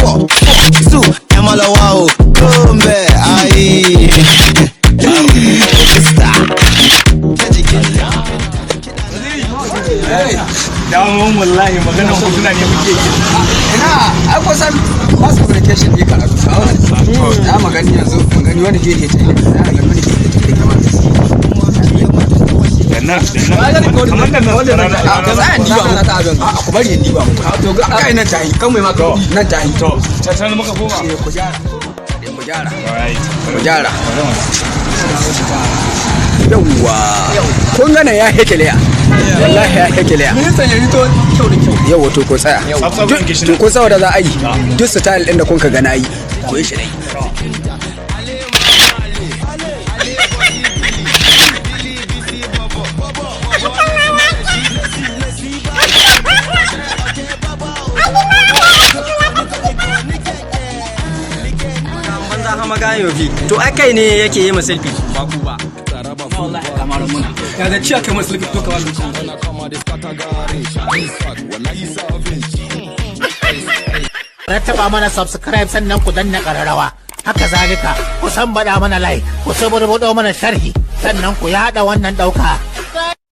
4, 4, 2, ẹ má lọ wá o, kúrò ń bẹ̀, ayé. Star. Daman wallahi maganan hotuna ne muke yi. Ina ai kusan mass communication ne karatu. Ya magani yanzu magani wani gehe ta yi ya magani wani gehe ta yi kamar Da nan, da nan. Kamar da nan. A ka tsaya in diba mu ta abin a ku bari in diba mu to ga kai nan tahi kan mai maka nan tahi. To, can muka koma. Ku gyara, ku gyara. Alright. Ku gyara. Yawwa, kun gane ya hekele ya wallahi ya hekele ya. Ministan ya rito kyau da kyau. Yawwa, to ko tsaya. Tsaf ɗin gishiri. To ko saboda za a yi duk style din da kun ka gana yi, ku yi shi dai. Banza hama gayobi. To ai kai ne yake yi ma selfie ba ku ba. Ya da ciya kai masu to ka wani. Rattaba mana subscribe, sannan ku danna ƙararrawa. Haka zalika ku san baɗa mana like, ku saburbuɗo mana sharhi, sannan ku yaɗa wannan ɗauka.